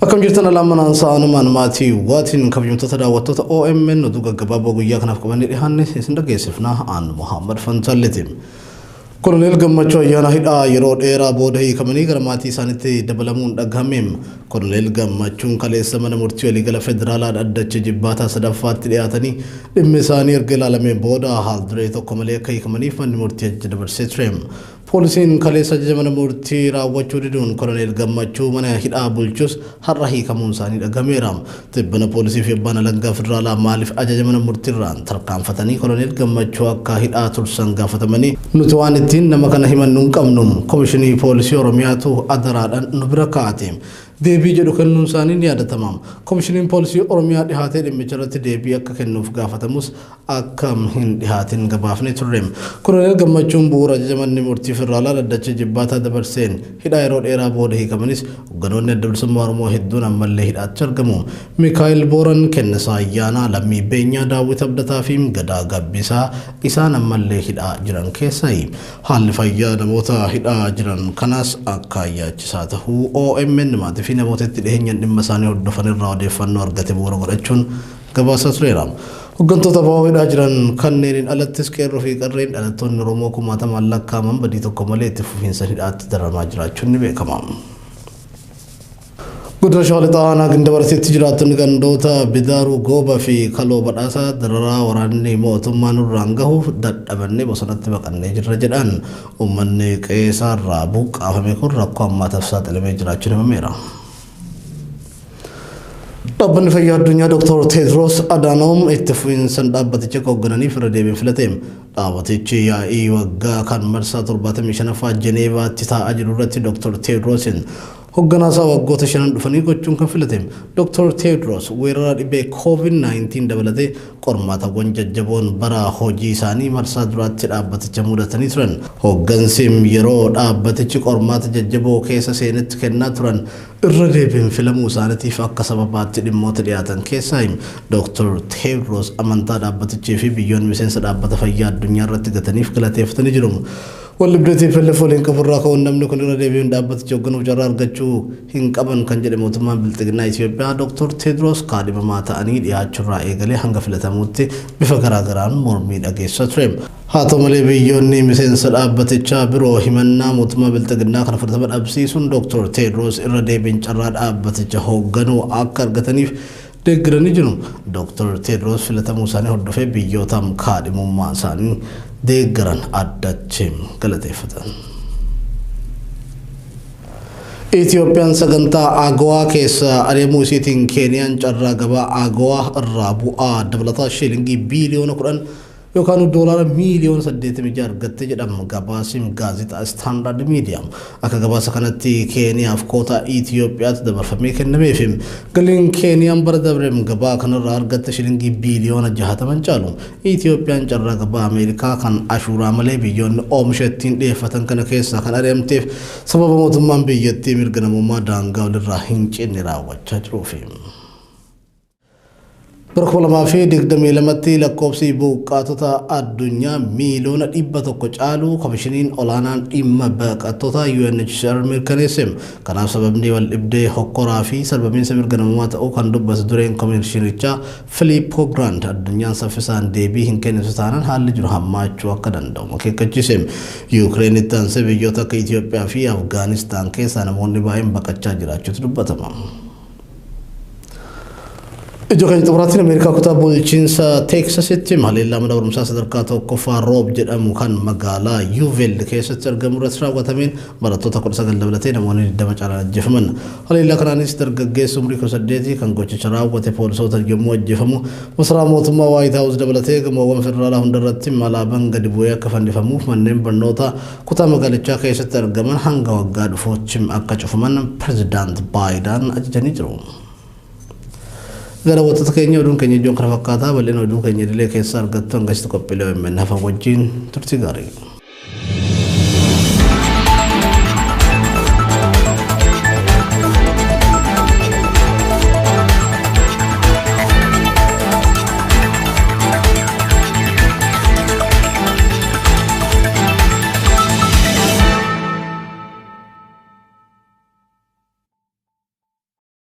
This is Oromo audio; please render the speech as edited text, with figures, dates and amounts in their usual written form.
Akkam jirtan alaamanaan sa'anumaan maatii waatiin kabajamtoota daawwattoota OMN oduu gaggabaaboo guyyaa kanaaf qabannee dhiyaanne isin dhageessifna aan Muhammad Fantaalleeti. Koloneel Gammachuu Ayyaanaa hidhaa yeroo dheeraa booda hiikamanii gara maatii isaaniitti dabalamuun dhagahame. Koloneel Gammachuun kaleessa mana murtii waliigala federaalaa dhaddacha jibbaataa sadaffaatti dhiyaatanii dhimmi isaanii erga ilaalamee booda haal duree tokko malee akka hiikamaniif manni murtii ajaja dabarsee ture. Poolisiin kaleessa ajaja mana murtii raawwachuu diduun Koloneel Gammachuu mana hidhaa bulchus har'a hiikamuun isaanii dhagahameera. Tibbana poolisii fi abbaan alangaa federaalaa maaliif ajaja mana murtiirraan tarkaanfatanii Koloneel Gammachuu akka hidhaa tursan gaafatamanii nuti waan ittiin nama kana himannu hin qabnu komishinii poolisii Oromiyaatu adaraadhaan nu bira kaa'ate. Deebii jedhu kennuun isaanii ni yaadatama. Komishiniin poolisii Oromiyaa dhihaatee dhimmicha irratti deebii akka kennuuf gaafatamus akka hin dhihaatin gabaafne turre. Koloneel Gammachuun bu'uura ajaja manni murtii federaalaa dhaddacha jibbaataa dabarseen hidhaa yeroo dheeraa booda hiikamanis hogganoonni adda bilisummaa Oromoo hedduun ammallee hidhaatti argamu. Mikaa'el Booran, Kennisaa Ayyaanaa, Lammii Beenyaa, Daawwit Abdataa fi Gadaa Gabbisaa isaan ammallee hidhaa jiran keessaayi. Haalli fayyaa namoota hidhaa jiran kanaas akka yaachisaa ta'uu OMN maatii fi namoota itti dhiheenyaan dhimma isaanii hordofan irraa odeeffannoo argate bu'uura godhachuun gabaasaa tureera. Hooggantoota ABO hidhaa jiran kanneeniin alattis qeerroo fi qarreen dhalattoonni Oromoo kumaatamaan lakkaa'aman badii tokko malee itti fufiinsa hidhaatti daramaa jiraachuun ni beekama. Godina Shawaa Lixaa Aanaa Gindabaratiitti jiraattonni gandoota Bidaaruu Gooba fi Kaloo Badhaasaa dararaa waraanni mootummaa nurraan gahuuf dadhabannee bosonatti baqannee jirra jedhan. Uummanni qe'eesaarraa buqqaafame kun rakkoo hammaataaf saaxilamee jiraachuun himameera. Dhaabbanni fayyaa addunyaa Dr. Teedros Adhanom itti fufiinsaan dhaabbaticha hooggananiif irra deebiin filate. Dhaabbatichi yaa'ii waggaa kan marsaa 75ffaa Jeneevaatti taa'aa jiru irratti Dr. Teedrosin hoogganaa isaa waggoota shanan dhufanii gochuun kan filate. Dr. Teedros weerara dhibee COVID-19 dabalatee qormaatawwan jajjaboon bara hojii isaanii marsaa duraatti dhaabbaticha mudatanii turan. Hooggansi yeroo dhaabbatichi qormaata jajjaboo keessa seenetti kennaa turan irra deebiin filamuu isaaniitiif akka sababaatti dhimmoota dhiyaatan keessaa Dr. Teedros amantaa dhaabbatichii fi biyyoonni miseensa dhaabbata fayyaa addunyaa irratti gataniif galateeffatanii jiru. Waldhabdee TPLF waliin qaburraa ka'uun namni kun irra deebiin dhaabbaticha hoogganuuf carraa argachuu hin qaban kan jedhe mootummaan Bilxiginnaa Itoophiyaa Dr. Teedros kaadhimamaa ta'anii dhiyaachuurraa eegalee hanga filatamuutti bifa garaagaraan mormii dhageessisaa ture. Haa ta'u malee biyyoonni miseensa dhaabbatichaa biroo himannaa mootummaa Bilxiginnaa kana fudhatama dhabsiisuun Dr. Teedros irra deebiin carraa dhaabbaticha hoogganuu akka argataniif deeggaranii jiru. Dr. Teedros filatamuu isaanii hordofee biyyoota kaadhimummaa isaanii deeggaran addatti galateeffatan. Itoophiyaan sagantaa AGOA keessa adeemuu isiitiin Keeniyaan carraa gabaa AGOA irraa bu'aa dabalataa shiilingii biiliyoona 10 yookaan doolaara miiliyoona 86 argatte jedhama gabaasiin gaazexaa Standard Media. Akka gabaasa kanatti Keeniyaaf kootaa Itoophiyaatti dabarfamee kennameef galiin Keeniyaan bara dabreen gabaa kanarraa argatte shiilingii biiliyoona 60 caalu. Itoophiyaan carraa gabaa Ameerikaa kan ashuuraa malee biyyoonni oomisha ittiin dhiyeeffatan kana keessaa kan adeemteef sababa mootummaan biyyattii mirga namummaa daangaa walirraa hin cinne raawwachaa jiruufi. Bara 2022tti lakkoofsi buqqaatota addunyaa miiliyoona 100 caalu komishiniin olaanaan dhimma baqattoota UNHCR mirkaneesse. Kanaaf sababni wal dhibdee hokkoraa fi sarbamiinsa mirga namummaa ta'uu kan dubbate dureen komishinichaa Filippo Grandi addunyaan saffisaan deebii hin kennitu taanaan haalli jiru hammaachuu akka danda'u akeekkachiise. Yukireenitti aansee biyyoota akka Itoophiyaa fi Afgaanistaan keessaa namoonni baay'een baqachaa jiraachuutu dubbatama. Ijoo keenya xumuraatiin Ameerikaa kutaa bulchiinsa Teeksasitti haleellaa mana barumsaa sadarkaa tokkoffaa Roob jedhamu kan magaalaa Yuuvel keessatti argamu irratti raawwatameen barattoota 19 dabalatee namoonni 20 caalaan ajjeefaman. Haleellaa kanaanis dargaggeessi umurii 18 kan gochicha raawwate poolisoota yommuu ajjeefamu masaraa mootummaa Waayit Haawus dabalatee gamoowwan federaalaa hundarratti alaabaan gadi bu'ee akka fannifamuuf manneen barnootaa kutaa magaalichaa keessatti argaman hanga waggaa dhufuutti akka cufaman pirezidaant Baayidaan ajajanii jiru. Gara wantoota keenya oduun keenya ijoon kana fakkaataa bal'ina oduu keenya idilee keessaa argattu hangasitti qophiilee OMN hafan wajjin turtii gaarii.